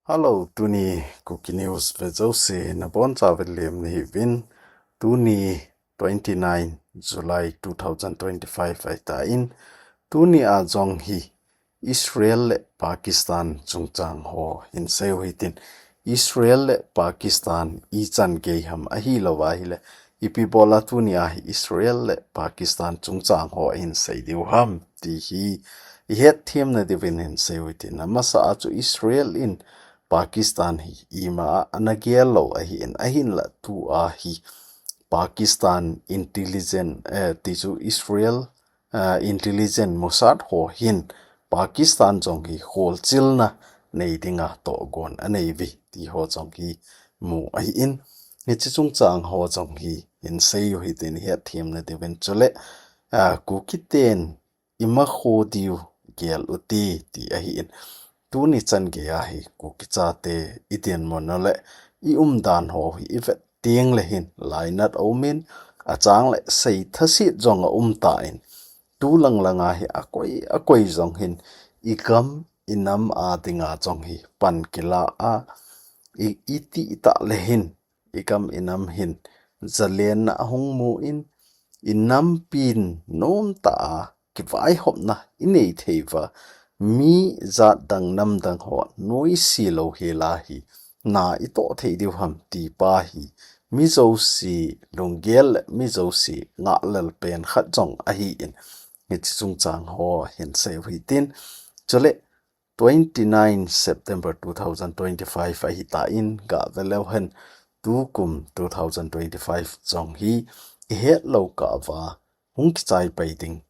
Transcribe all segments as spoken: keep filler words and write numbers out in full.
Hello, tuni Kuki News ve jouse nabonchauvin lemna hiuvin. Tuni twenty-nine July two thousand twenty-five ahitan, tuni a jong hi Israel le Pakistan chungchang ho hinsei u hitin. Israel le Pakistan ichan gei ham ahilouva ahile, ipi bola tuni a hi Israel le Pakistan chungchang ho hinsei diu ham ti hi ihet themna diuvin hinsei u hitin. Amasa a chu Israel in Pakistan hi ima a ana gel lou ahin, ahinla tua hi Pakistan intelligence, eh, ti chu Israel, eh, intelligence Mossad ho hin Pakistan jong hi kholchilna nei dinga tohgon anei uve ti ho jong hi mu ahin, hiche chungchang ho jong hi hinsei u hitin ihet themna diuvin. Chule, ah, Kuki ten ima kho diu gel u hite ti ahin. Tuni chan gei a hi Kuki chate idinmun u le iumdan ho hi ivet teng le hin lainat aumin, achang le seithaset jong aum tan, tu lang lang a hi akoi akoi jong hin igam inam a dinga jong hi pan kila a, i, iti ita le hin igam inam hin zalenna ahung mun, inampin nomtah a kivaihopna inei thei uva, mi jat dang nam dang ho noise louhel a hi na itoh thei diu ham ti pa hi mi jouse lunggel le mi jouse ngahlel pen khat jong ahin, hiche chungchang ho hinsei u hitin. Chule twenty-nine September two thousand twenty-five ahitan, gah ve leu hen, tukum two thousand twenty-five jong hi ihet lou kah uva hung kichai pai ding,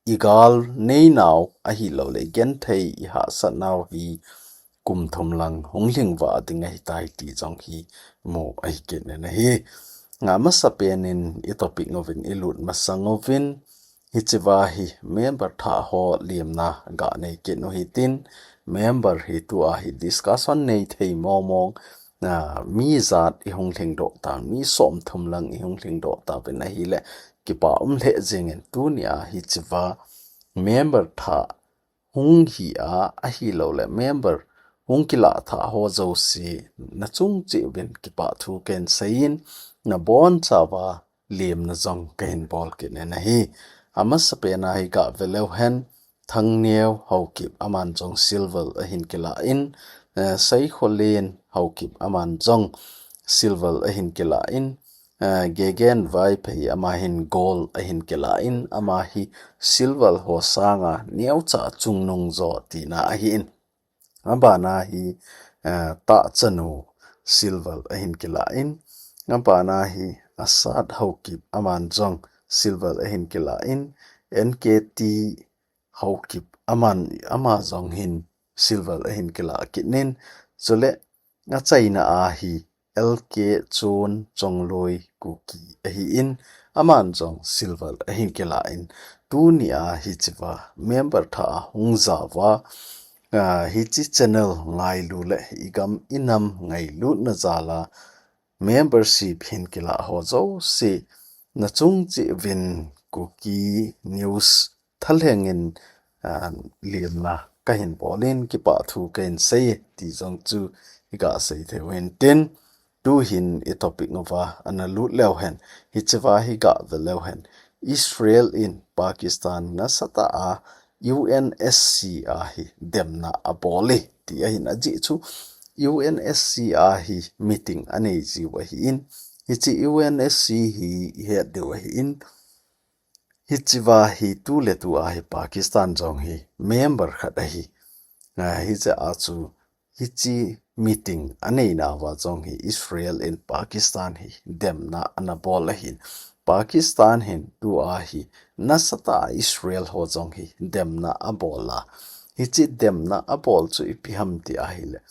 igal neinau ahilouleh igenthei ihahsatnau hi kum thum lang hung lhing vah ding ahitai ti jong hi mu ahi kit in ahi. Amasapen in i topic uvin ilut masang uvin, hichea hi member thah ho lemna gah nei kit u hitin, member hi tua hi discussion nei thei mong mong, ah, mi jat ihung lhingdoh tan, mi somthum lang ihung lhingdoh tauvin ahile, kipa um lheh jengin, tunia hichea member thah hung hi a, ahilouleh member hung kilah thah ho jouse, nachung cheh uvin kipah thu kahin seiyin, nabonchauva lemna jong kahin bol kit in ahi. Amasapen a hi gah ve leu hen, Thangneo Haokip aman jong silver ahin kilah in, eh, Seikholen Haokip aman jong silver ahin kilah in, eh, Gegen Vaiphei ama hin gold ahin kilah in, ama hi silver ho sanga neocha chungnung jo tina ahin. Abana hi, eh, Tahchanu silver ahin kilah in, abana hi Asad Haokip aman jong silver ahin kilah in, N K T Haokip aman, ama jong hin silver ahin kilah kit in, chule achaina a hi L K Chon Chongloi Kuki ahin, aman jong silver ahin kilah in, tunia hichea member thah hung jao uva, ah, hiche channel ngailu le igam inam ngailutna jal a membership hin kilah ho jouse, nachung cheh uvin Kuki News thalheng in, ah, lemna kahin bol in kipah thu kahin sei ti jong chu igah sei thei u hintin, tuhin i topic uva ana lut leu hen, hichea hi gah ve leu hen, Israel in Pakistan nasatah a U N S C a hi demna abol e ti ahin, ajeh chu U N S C a hi meeting anei jiu ahin, hiche U N S C hi ihet diu ahin, hichea hi tuletua hi Pakistan jong hi member khat ahi. Ah, hichea chu hiche meeting aneinauva jong hi Israel in Pakistan hi demna ana bol ahin. Pakistan hin tua hi nasatah a Israel ho jong hi demna abol a. Hiche demna abol chu ipi ham ti ahile,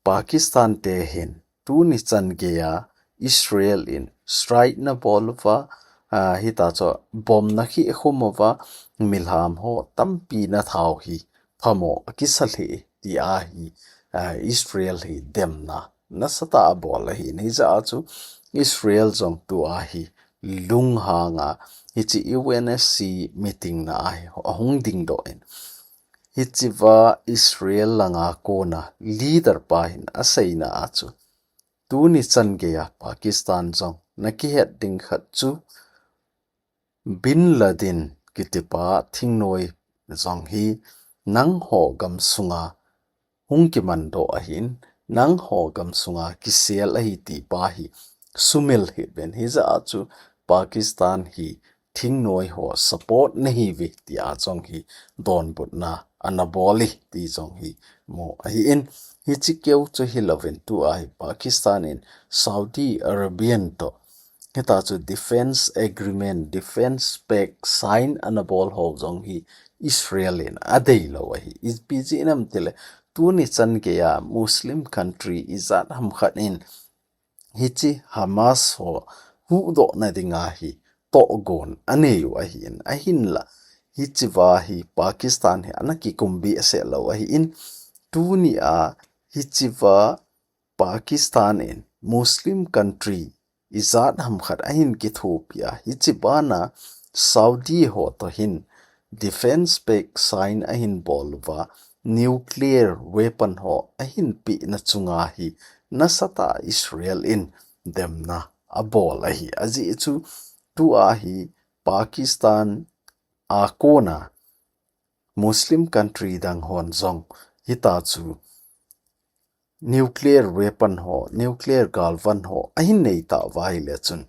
Pakistan te hin tuni chan geiya Israel in strike nabol uva, ah, hitachu bomb nakhih khum uva, milham ho tampi nathau hi phamo akisa lheh e ti ahi, ah, Israel hi demna nasatah a abol ahin, hijeh a chu Israel jong tua hi lunghang a hiche U N S C meeting na a hi ahung dingdoh in, Hichea Israel langa kona leader pa hin aseina a chu, tuni chan geiya Pakistan jong nakihet ding khat chu Bin Laden kitipa thingnoi jong hi nangho gamsunga hung kimandoh ahin, nangho gamsunga kisel ahi ti pa hi sumil hih uvin, hijeh a chu Pakistan hi thingnoi ho support nahiuve tia jong hi donbutna anabol e ti jong hi mu ahin, hiche keu chu hilouvin tua hi Pakistan in Saudi Arabian toh hita chu defense agreement, defense pact sign anabol ho jong hi Israel in adeilou ahi. Ipi jeh ham itile, tuni chan geiya Muslim country ijat ham khat in hiche Hamas ho huhdohna dinga hi tohgon aneiu ahin, ahinla hichea hi Pakistan hi ana kikum behseh lou ahin, tunia hichea Pakistan in Muslim country ijat ham khat ahin kithopi a, hiche bana Saudi ho toh hin defense pact sign ahin bol uva, nuclear weapon ho ahin pehna chunga hi nasatah a Israel in demna abol ahi. Ajeh chu tua hi Pakistan a kona Muslim country dang hon jong hita chu nuclear weapon ho, nuclear galvan ho ahin nei tauva ahile chun,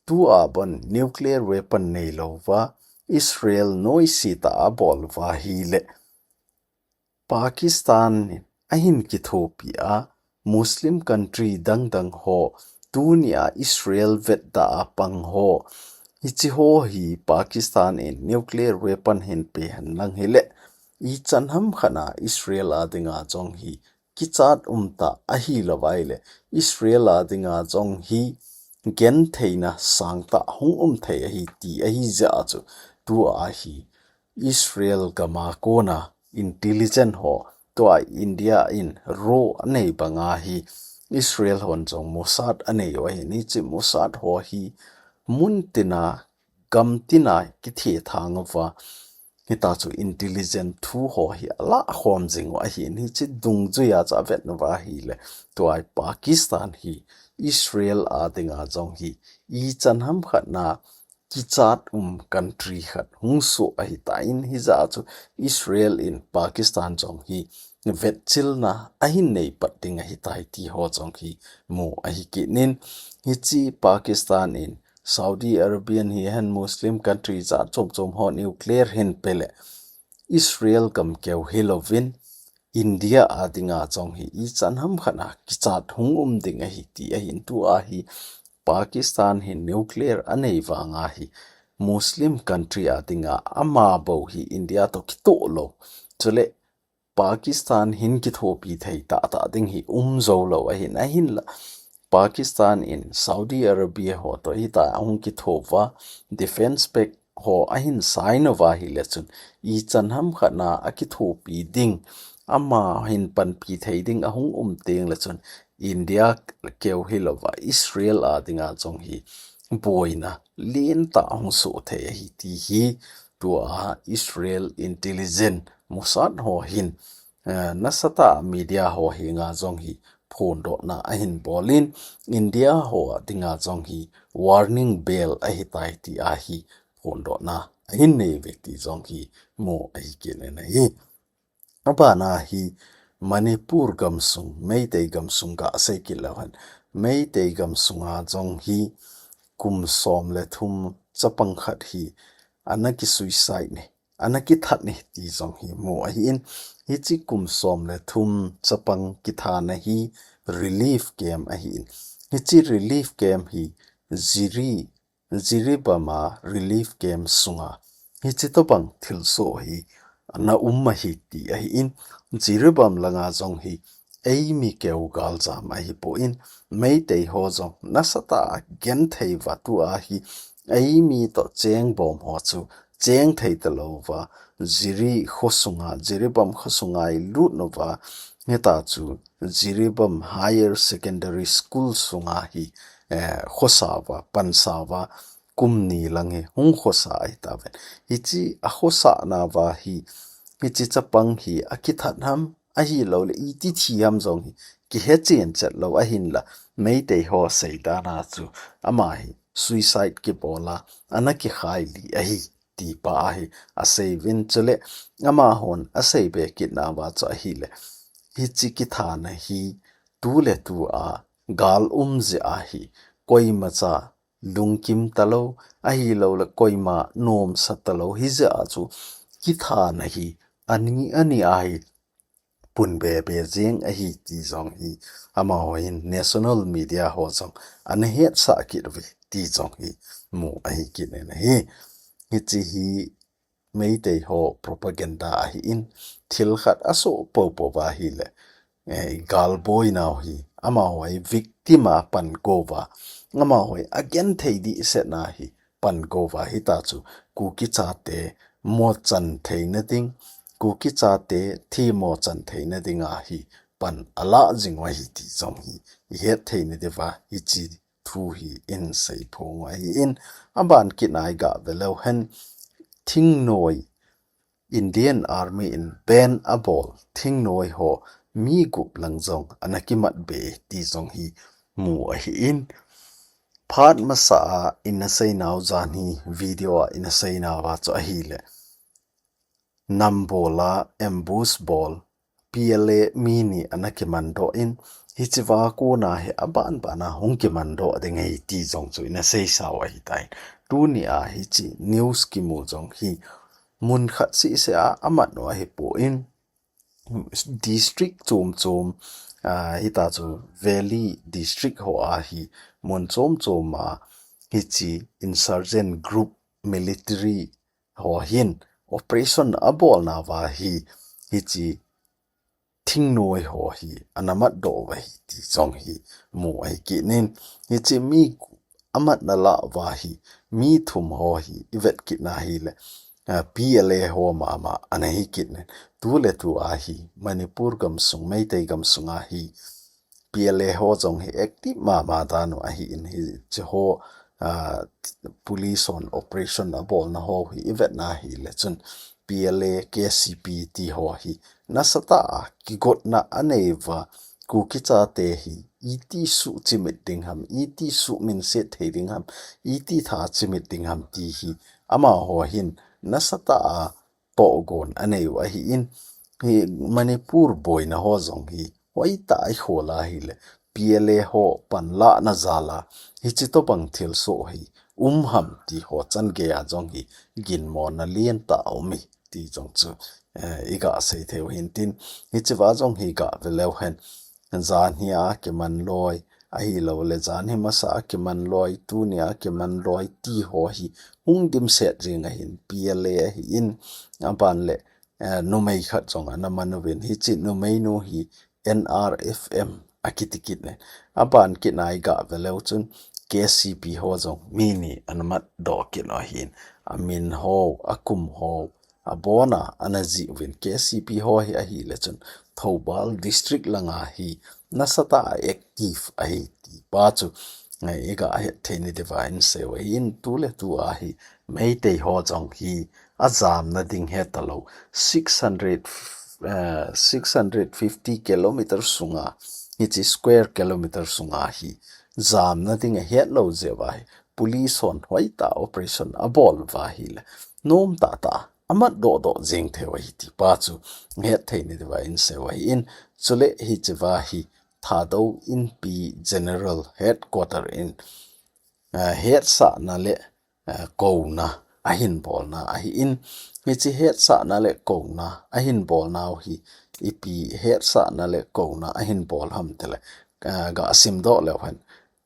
tua bon nuclear weapon neilouva Israel noise tah a abol uva ahile, Pakistan in ahin kithopi a, Muslim country dangdang ho, tunia Israel vetda a pang ho, hiche ho hi Pakistan in nuclear weapon hin pe henlang hile, ichan ham khat a Israel a dinga jong hi kichat umtah ahilouva ahile, Israel a dinga jong hi gentheina sangtah hung um thei ahi ti ahi jeh a chu, tua hi Israel gam a kona intelligence ho, tua India in role anei banga hi Israel hon jong Mossad aneiu ahin, hiche Mossad ho hi mun tina, gam tina kithethang uva, hita chu intelligence thu ho hi alah khom jing u ahin, hiche dungjuia chu avet uva ahile, tua hi Pakistan hi Israel a dinga jong hi ichan ham khat a kichat um country khat hung soh ahitan, hijeh a chu Israel in Pakistan jong hi vetchilna ahin nei pat ding ahitai ti ho jong hi mu ahi kit in, hiche Pakistan in Saudi Arabian hihen Muslim country jat chom chom ho nuclear hin pe le, Israel gam keu hilouvin, India a dinga jong hi ichan ham khat a kichat hung um ding ahi ti ahin, tua hi Pakistan hin nuclear anei vanga hi Muslim country a dinga ama bou hi India toh kitoh lou, chule Pakistan hin kithopi thei tahtah ding hi um jou lou ahin, ahinla Pakistan in Saudi Arabia ho toh hita ahung kitho uva, defense pact ho ahin sign uva ahile chun, ichan ham khat a akithopi ding, ama hin panpi thei ding ahung um teng le chun, India keu hilouva Israel a dinga jong hi boina lentah hung soh thei ahi ti hi tua Israel intelligence Mossad ho hin, eh, nasatah a media ho henga jong hi phondohna ahin bol in, India ho a dinga jong hi warning bell ahitai tia hi phondohna ahin nei uve ti jong hi mu ahi kit in ahi. Abana hi Manipur gamsung, Meitei gamsung gasei kit leu hen, Meitei gamsunga jong hi kum som le thum chapang khat hi ana kisuicide e, ana kithat e ti jong hi mu ahin, hiche kum som le thum chapang kithana hi relief camp ahin, hiche relief camp hi Jiri, Jiribam a relief camp sunga hiche tobang thilsoh hi ana um ahi ti ahin, Jiribam langa jong hi eimi keu galjam ahipon, Meitei ho jong nasatah a genthei uva tua hi eimi toh chengbom ho chu cheng thei talouva, Jiri khosunga, Jiribam khosunga ilut uva, hita chu Jiribam Higher Secondary School sunga hi, eh, khosa uva, pansa uva, kum ni lang hi hung khosa ahitauve. Hiche akhosahna uva hi hiche chapang hi akithat ham, ahilouleh iti thi ham jong hi kihe chen chet lou ahinla, Meitei ho seidan a chu ama hi suicide kibol a, ana kikhai li ahi, ti pa ahi, asei uvin chule, amahon asei be kit nauva chu ahile, hiche kithana hi tu le tu a gal um jeh a hi, koimacha lungkim talou, ahilouleh koima nomsa talou, hijeh a chu kithana hi ani ani a hi pun be be jeng ahi ti jong hi, amaho hin national media ho jong ana hetsah kit uve ti jong hi mu ahi kit in ahi. Hiche hi Meitei ho propaganda ahin, thil khat asoh popo uva ahile, eh, i gal boi nau hi, amaho hi victim a pan go uva, amaho hi agenthei dihset na hi pan go uva, hita chu Kuki chate mo chan theina ding, Kuki chate thi mo chan theina ding a hi pan ala jing u ahi ti jong hi i het thei nadiuva, hiche thu hi in seiphong u ahin, aban kit a i ga ve leu hen, thingnoi, Indian Army in ban abol thingnoi ho mi gup lang jong ana kimat be ti jong hi mu ahin, phat masa a ina sei nau, janhi video a ina sei nauva chu ahile, nam bol a ambush bol, P L A mi ni ana kiman doh in, hichea kona hi aban ban a hung kiman doh ding ahi ti jong chu ina sei sau ahitai. Tuni a hiche news kimu jong hi mun khat seh seh a amat u ahipon, district chom chom, ah, hita chu Valley District ho a hi mun chom chom a hiche insurgent group military ho hin operation abol nauva hi, hiche thingnoi ho hi ana mat doh uva ahi ti jong hi mu ahi kit in, hiche mi amatna lah uva hi mi thum ho hi i vet kit na hile, ah, P L A ho mama ana hi kit in, tu le tu a hi Manipur gamsung, Meitei gamsung a hi P L A ho jong hi active mama dan u ahin, hiche ho, ah, police hon operation abolna ho hi i vet na hile chun P L A, K C P ti ho hi nasatah a kigotna anei uva, Kuki chate hi iti suh chimit ding ham, iti suh minset thei ding ham, iti tha chimit ding ham ti hi amaho hin nasatah a pohgon anei u ahin, hi Manipur boina ho jong hi hoitah a i khol a hile, P L A ho panlahna jal a hiche tobang thilsoh hi um ham ti ho chan gei a jong hi ginmona lentah a um e ti jong chu, eh, i ga sei thei u hintin, hichea jong hi ga ve leu hen, janhi a kiman loi, ahilouleh janhi masa a kiman loi, tuni a kiman loi ti ho hi hung dimset jing ahin, P L A ahin, aban le, eh, numei khat jong ana man uvin, hiche numei nu hi N R F M akiti kit in, aban kit a i ga ve leu chun K C P ho jong mi ni ana mat doh kit u ahin, amin ho, akum ho, abon a ana jih uvin, K C P ho hi ahile chun Thoubal District lang a hi nasatah a active ahi ti pa chu, eh, i ga het thei nadiuva in sei u ahin, tu le tu a hi Meitei ho jong hi ajamna ding hetalou, six hundred, eh, six hundred fifty kilometer sunga, hiche square kilometer sunga hi jamna ding ahet lou jeh uva hi, police hon hoitah operation abol uva ahile, nom tahtah a amat doh doh jeng thei u ahi ti pa chu het thei nadiuva in sei u ahin, chule hichea hi Thadou Inpi General Headquarter in, ah, hetsahna le, ah, kouna ahin bolna ahin, hiche hetsahna le kouna ahin bolnau hi ipi hetsahna le kouna ahin bol ham tile, ah, ga sim doh leu hen,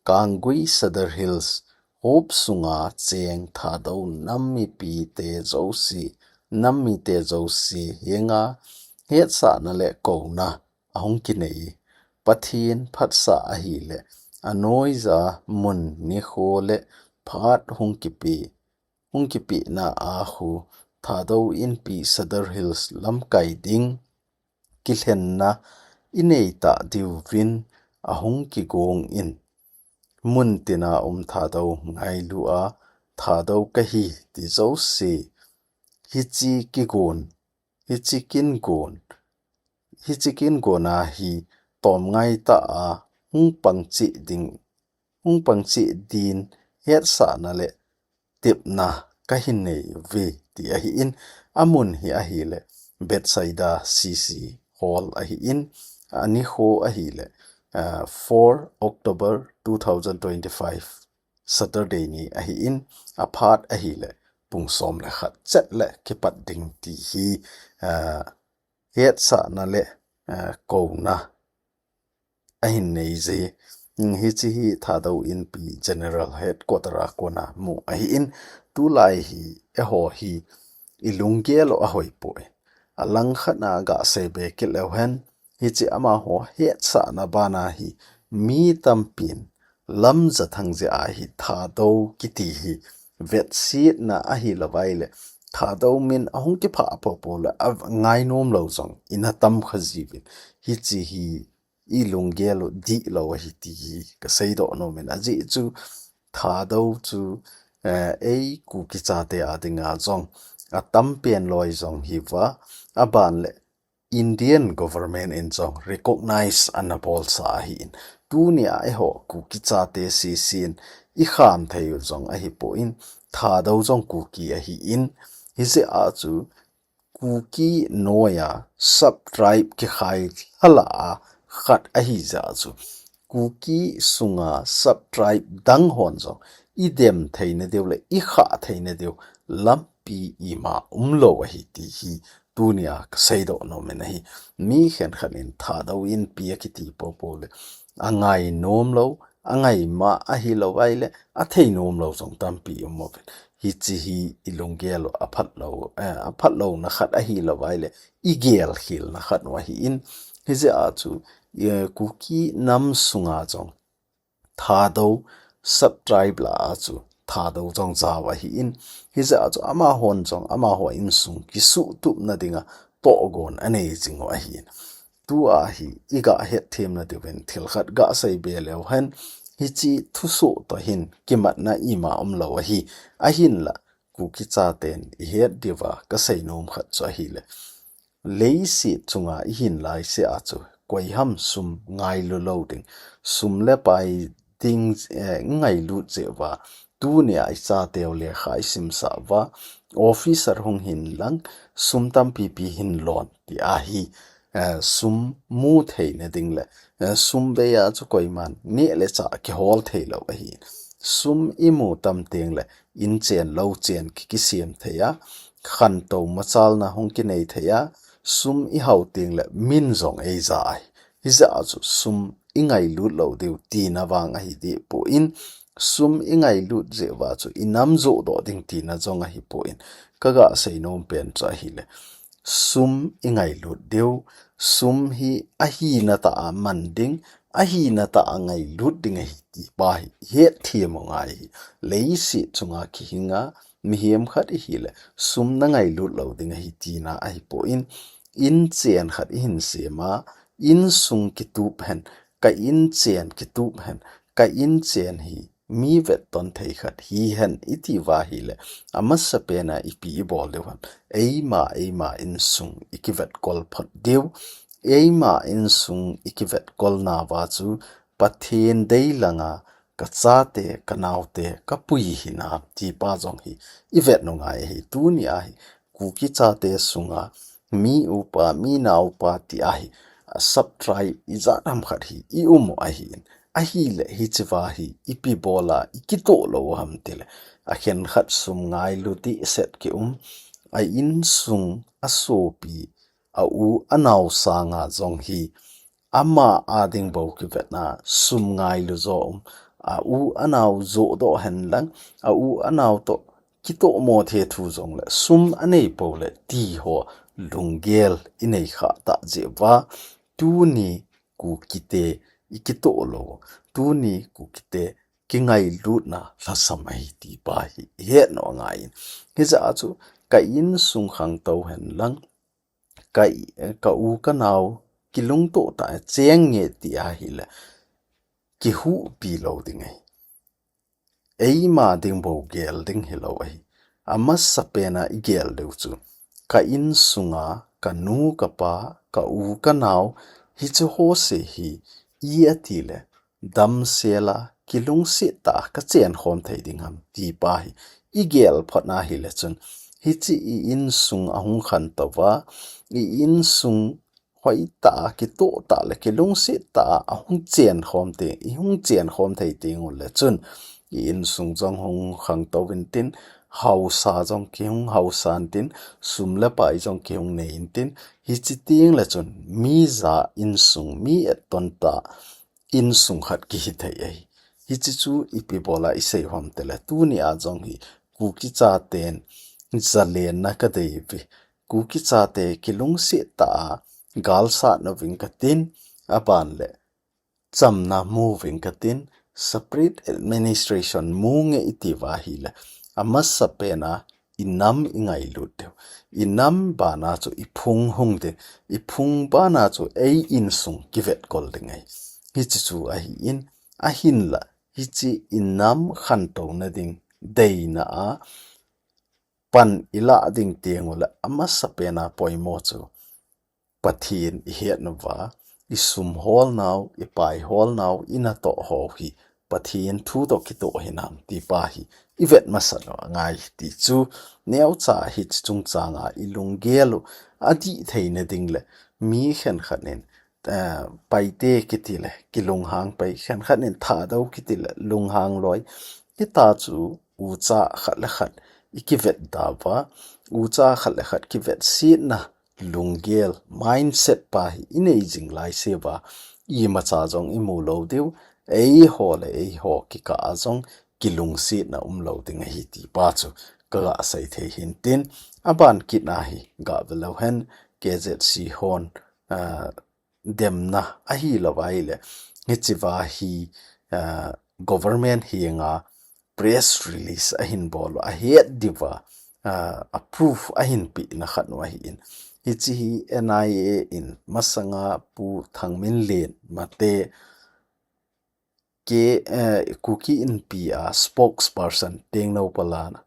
Kanggui Sadar Hills huop sunga cheng Thadou nam mipi te jouse, nam mite jouse henga hetsahna le kouna ahung kinei, Pathen phatsah ahile, anoija mun nikho le phat hung kipe, hung kipehna a khu Thadou Inpi Sadar Hills lamkai ding kilhenna inei tah diuvin ahung kigong in, mun tina um Thadou ngailu a, Thadou kahi ti jouse, hiche kigon hiche kin gon, hiche kin gon a hi tom ngai tah a hung pang cheh ding, hung pang cheh din hetsahna le tepna kahin nei uve ti ahin, amun hi ahile Bethsaida C C Hall ahin, anikho ahile, ah, four October two thousand twenty-five, Saturday ni ahin, aphat ahile pung som le khat chet le kipat ding ti hi, ah, hetsahna le, ah, kouna ahin nei je. Hiche hi Thadou Inpi General Headquarter a kona mu ahin, tulai hi eiho hi ilunggel u ahoipoi. Alangkhat a gasei be kit leu hen, hiche amaho hetsahna bana hi mi tampin lamjathang jeh a hi Thadou kiti hi vetsetna ahilouva ile Thadou min ahung kiphah popo le angainom lou jong ina tam kha jiuvin, hiche hi ilunggel u dihlou ahi ti hi kasei doh nomin, ajeh chu Thadou chu, eh, ei Kuki chate a dinga jong atam pen loi jong hiuva, aban le Indian government in jong recognize ana bolsa ahin, tunia eiho Kuki chate sesen ikham thei u jong ahipon, Thadou jong Kuki ahin, hijeh a chu Kuki noiya sub-tribe kikhai lha lah a khat ahi jeh a chu Kuki sunga sub-tribe dang hon jong idem theina diu le ikhah theina diu lampi ima umlou ahi ti hi tunia kasei doh nomin ahi. Mi khenkhat in Thadou Inpi akiti popo le angainom lou, angaima ahilouva ile athei nom lou jong tampi um uvin. Hiche hi ilunggel u aphat lou, eh, aphat louna khat ahilouva ile igel khelna khat u ahin, hijeh a chu, eh, Kuki nam sunga jong Thadou sub-tribe lah a chu Thadou jong jao ahin, hijeh a chu amahon jong amaho insung kisuhtupna dinga tohgon anei jing u ahin. Tua hi iga hetthemna diuvin thil khat gasei be leu hen, hiche thusoh toh hin kimatna ima umlou ahi. Ahinla Kuki chaten ihet diuva kasei nom khat chu ahile, leiset chunga ihin laisea chu koiham sum ngailu lou ding, sum le pai ding, eh, ngailut jeh uva, tunia ichateu lekha isimsah uva, officer hung hin lang, sum tampipi hin lon ti ahi, eh, sum mu theina ding le, eh, sum bei a chu koiman neh le chah kihol theilou ahi. Sum imu tam teng le, inchen louchen ki, kisem thei a, khantou machalna hung kinei thei a, sum ihau teng le min jong eija ahi. Hijeh a chu sum ingailut lou diu tina vang ahi dehpon, sum ingailut jeh uva chu inam johdoh ding tina jong ahipon, kagasei nom pen chu ahile, sum ingailut diu, sum hi ahina tah a man ding, ahina tah a ngailut ding ahi ti pa hi hetthem u ngai ahi. Leiset chunga kihinga mihem khat ihile sum nangailut lou ding ahi tina ahipon, inchen khat ihin sem a, insung kitup hen, ka inchen kitup hen, ka inchen hi mi vetton thei khat hihen iti uva ahile, amasapen a ipi ibol diu ham? Eima, eima insung ikivetkol phot diu, eima insung ikivetkol nauva chu Pathen dei langa kachate, kanaote kapui hinam ti pa jong hi ivet u ngai ahi. Tunia hi Kuki chate sunga mi upa, mi naopa ti ahi, a sub-tribe ijat ham khat hi ium u ahin, ahile hichea hi ipi bola ikitoh lou u ham tile, akhenkhat sum ngailu dehset kium, a insung, asopi, a u anao sanga jong hi ama a ding bou kivetna sum ngailu jo um, a u anao johdoh hen lang, a u anao toh kitohmo thethu jong le sum anei pou le ti ho lunggel inei khah tah jeh uva, tuni Kukite ikitoh lou, tuni Kukite kingailutna lhasam ahi ti pa hi ihet u angaiyin. Hijeh a chu ka insung khangtou hen lang, ka, ka u ka nao kilungtoh tah a cheng nge ti ahile, kihuhpi lou ding ahi. Eima ding bou gel ding hilou ahi. Amasapen a igel diu chu ka insunga ka nu, ka pa, ka u, ka nao, hiche ho se hi, i ati le, damsel a, kilungset tah a ka chen khom thei ding ham, ti pa hi, i gel phot na hi le chun, hiche i insung a hung khantou va, i insung hoi tah a, kitoh tah le, kilungset tah a, a hung chen khom te, i hung chen khom thei teng u le chun, i insung jong hung khangtou vin tin, hausa jong kihung hausa in tin, sum le pai jong kihung nei in tin, hiche teng le chun, mi ja insung, mi etton tah, insung khat kihi thei ahi. Hiche chu ipi bol a i sei u ham ti le, tuni a jong hi, Kuki chaten, jalenna ka dei uve. Kuki chate kilungset tah a, galsat na ving ka tin, a ban le, chamna mu ving ka tin, separate administration mu nge i ti va hi le, a masa pen a, i nam i ngailut diu. I nam bana chu i phung hung ding, i phung bana chu ei insung kivet kol ding ahi. Hiche chu ahi in, ahin la, hiche i nam khantou na ding, deina a, pan i la ding teng u le, a masa pen a poimo chu, Pathen i het na va, i sum hol nau, i pai hol nau, i natoh ho hi, Pathen thu toh kitoh hinam, ti pa hi, i vet masat u angai ti chu, neocha hiche chungchang a i lunggel u, a dih thei na ding le, mi khenkhat in, eh, paite kiti le, kilunghang pai, khenkhat in Thadou kiti le, lunghang loi, hita chu, ucha khat le khat, i kivet da va, ucha khat le khat kivet sit na, lunggel, mindset pa hi i nei jing lai se va, imacha jong i mu lou diu, ei ho le ei ho kikah a jong kilungset na um lou ding ahi ti pa chu ka ga sei thei hin tin, a ban kit na hi ga ve lou hen, K Z C hon, ah, demna ahi lou va hi le, hiche va hi, ah, government hi nga press release ahin bol u, a het diu va, ah, a proof ahin pe na khat u ahi in. Hiche hi N I A in masanga Pu Thangminlen Mate K, eh, Kuki Inpi a spokesperson Tengnoupal a na.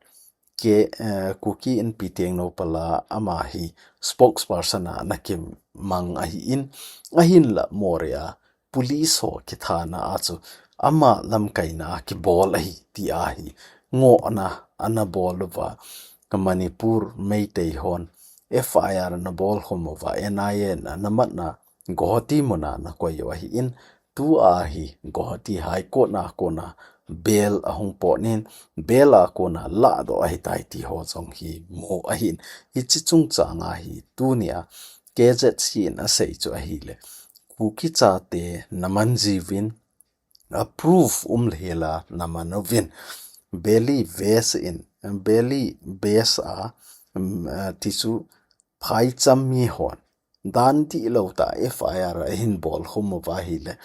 K, eh, Kuki Inpi Tengnoupal a ama hi spokesperson a na kimang ahi in. Ahin la Moreh a police ho kithana a chu ama lamkaina a kibol ahi ti ahi. Ngohna ana bol u va, ka Manipur Meitei hon F I R ana bol khum u va, N I A in ana mat na Guwahati mun a ana koi u ahi in, tu a hi Guwahati High Court na kona bail ahung pot nin, bail a kona ladoh ahi tai ti ho jong hi mu ahi in. Hiche chungchang a hi tuni a K Z C in asei chu ahi le, Kuki chate na man jiuvin, a proof um le hi la na man uvin, Valley West in, Valley West a, um, ah, ti chu phaicham mi hon dan dihlou tah F I R ahin bol khum u va hi le,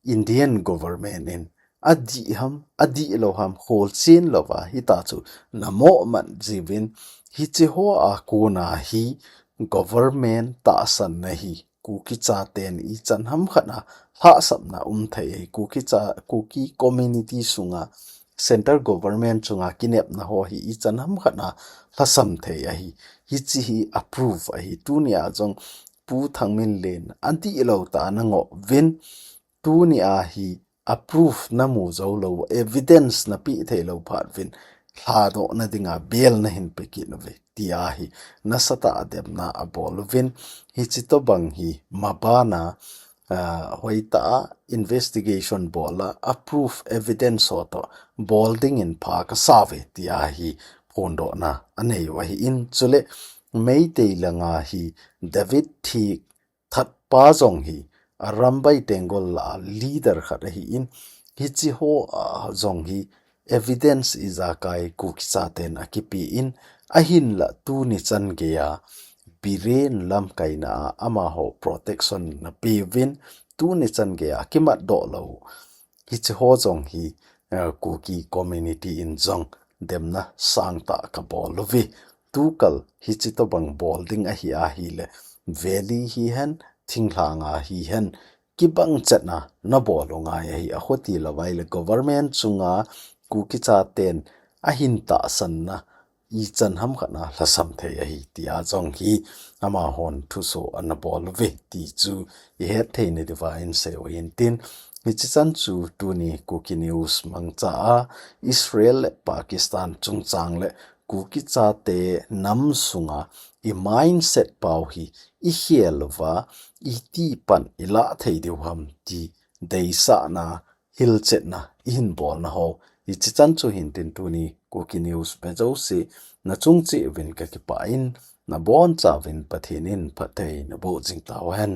Indian government in adih ham, adihlou ham, kholchen lou va, hita chu na mo man jiuvin, hiche ho a kona hi government tahsan na hi, Kuki chaten ichan ham khat a lhahsamna um thei ahi, Kuki cha, Kuki community sunga, central government chunga kinepna ho hi ichan ham khat a lhasam thei ahi, hiche hi a proof ahi, tuni a jong Pu Thangminlen adihlou tah ana ngoh uvin, tuni a hi a proof na mu jou lou, evidence na pe thei lou phat uvin, lhadoh na dinga bail na hin pe kit uve, ti ahi, nasatah a demna abol uvin, hiche tobang hi maban a, ah, hoitah a investigation bol a, a proof evidence ho toh bol dingin pha kasa uve, ti ahi, phondohna anei u ahi in, chule Meitei langa hi David Thiek Thatpa jong hi, Arambai Tenggol la leader khat ahi in, hiche ho, ah, jong hi evidence ijakai Kuki chaten akipe in, ahin la tuni chan gei a, Biren lamkaina a amaho protection na pe uvin, tuni chan gei a kimat doh lou. Hiche ho jong hi, eh, Kuki community in jong demna sangtah ka bol uve. Tukal hiche tobang bol ding ahi ahi le, Valley hi hen, thinglhang a hi hen, kibang chet na na bol u ngai ahi, a hoti lou vai le government chunga Kuki chaten ahin tahsan na ichan hamkhat a lhasam thei ahi tia jong hi amahon thuso ana bol uve ti chu ihet thei na diuva in sei u hintin, hichi chan chu tuni Kuki News mangcha a Israel le Pakistan chungchang le Kuki chate nam sunga i mindset pau hi i khel uva iti pan i lah thei diu ham ti deisahna hilchetna i hin bolna ho. Hichi chan chu hintin tuni Kuki News ve jouse na chung cheh uvin ka kipah in, na boncha uvin Pathen in phatthei na boh jing tauhen.